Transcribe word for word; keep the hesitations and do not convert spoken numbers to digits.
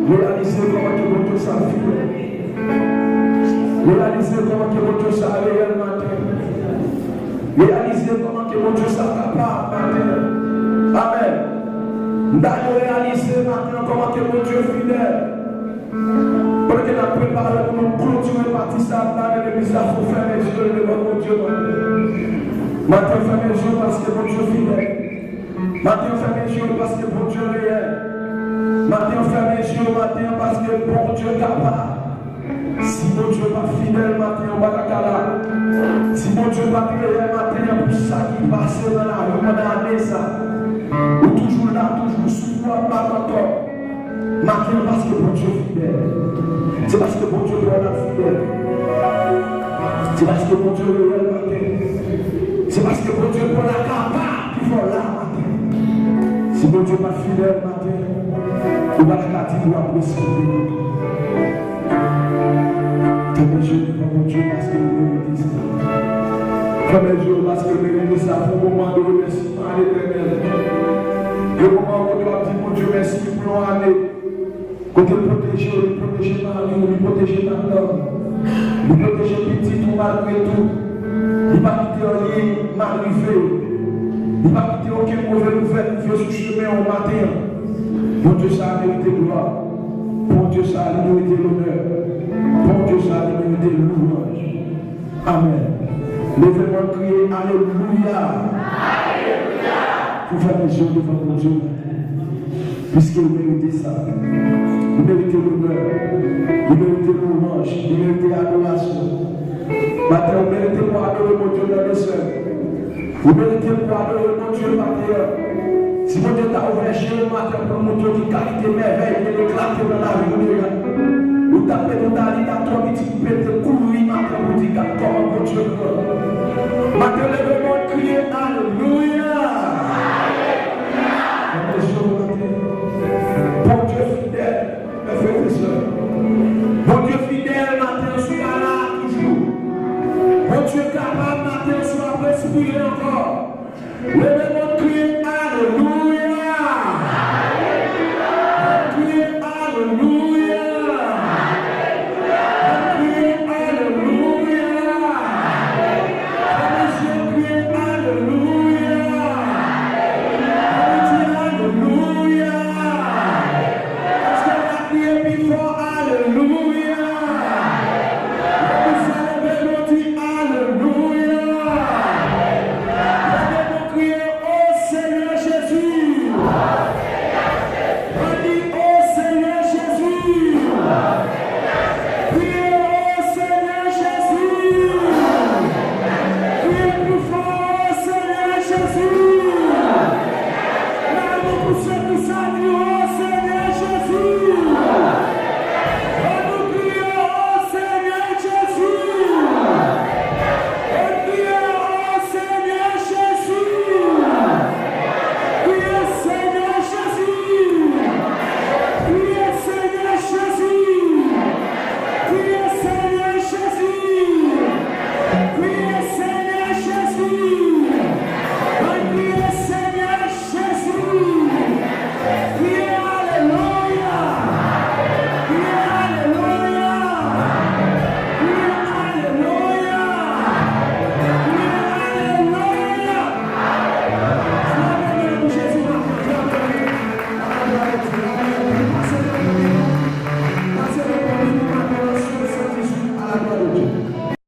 Reyalize kòman ke Bondye sa fidèl. Reyalize kòman ke Bondye sa reyèl maten. Reyalize kòman ke Bondye sa kapab maten. Amèn. M ta dwe reyalize maten an kòman ke Bondye fidèl. Pandan ke n ap prepare pou nou klotire pati sa a, m ta mande legliz la pou fèmen zye yo devan Bondye maten. Maten, fèmen zye yo paske Bondye fidèl. Maten, fèmen zye yo paske Bondye reyèl. Maten, fèmen zye yo maten paske Bondye kapab. Si Bondye pa t fidèl maten an, ou pa ta ka la. Si Bondye pa t reyèl maten an pou sa ki pase nan lavi w pandan ane sa, ou toujou la, toujou soufri, w ap bat ankò. Maten an, paske Bondye fidèl. Se paske Bondye pran nan fidèl. Se paske Bondye reyèl maten. Se paske Bondye pran la kapab ki fè w la maten. Si Bondye pa t fidèl maten, ou pa ta ka di w ap respire. Fèmen zye w devan Bondye paske li merite sa. Fèmen zye w paske li merite sa. Fè yon moman de remèsiman a Letènèl. Yon moman kote w ap di Bondye mèsi pou yon ane. Kote l pwoteje w, li pwoteje mari w, li pwoteje madanm, li pwoteje pitit ou malgre tou. Li pa kite anyen mal rive w. Li pa kite okenn move nouvèl rive sou chemen w maten an. Bondye sa a merite glwa. Bondye sa a li merite lonè. Bondye sa a li merite louwanj. Amèn. Leve men w, kriye alelouya. Pou fèmen zye w devan Bondye maten. Piske li merite sa. Li merite lonè. Li merite louwanj. Li merite adorasyon. Maten, ou merite pou adore Bondye nan lesè. Ou merite pou adore Bondye maten an. Si Bondye ta ouvè je w maten pou l montre w ki kalite mèvèy ke l eklate nan lavi w deja, ou t ap pete, ou ta li ta twò piti pou pete kouri maten pou di, "Gad kòman Bondye gran." Maten, leve men w, kriye alelouya. Fèmen zye w maten. Bondye fidèl, mè frè e sè. Bondye fidèl maten an, si w pa la toujou. Bondye kapab maten an, si w ap respire ankò. Leve men w, kriye alelouya. Kriye alelouya. Kriye alelouya. Fèmen zye w, kriye alelouya. Ann di alelouya. Èske w ka kriye pi fò alelouya?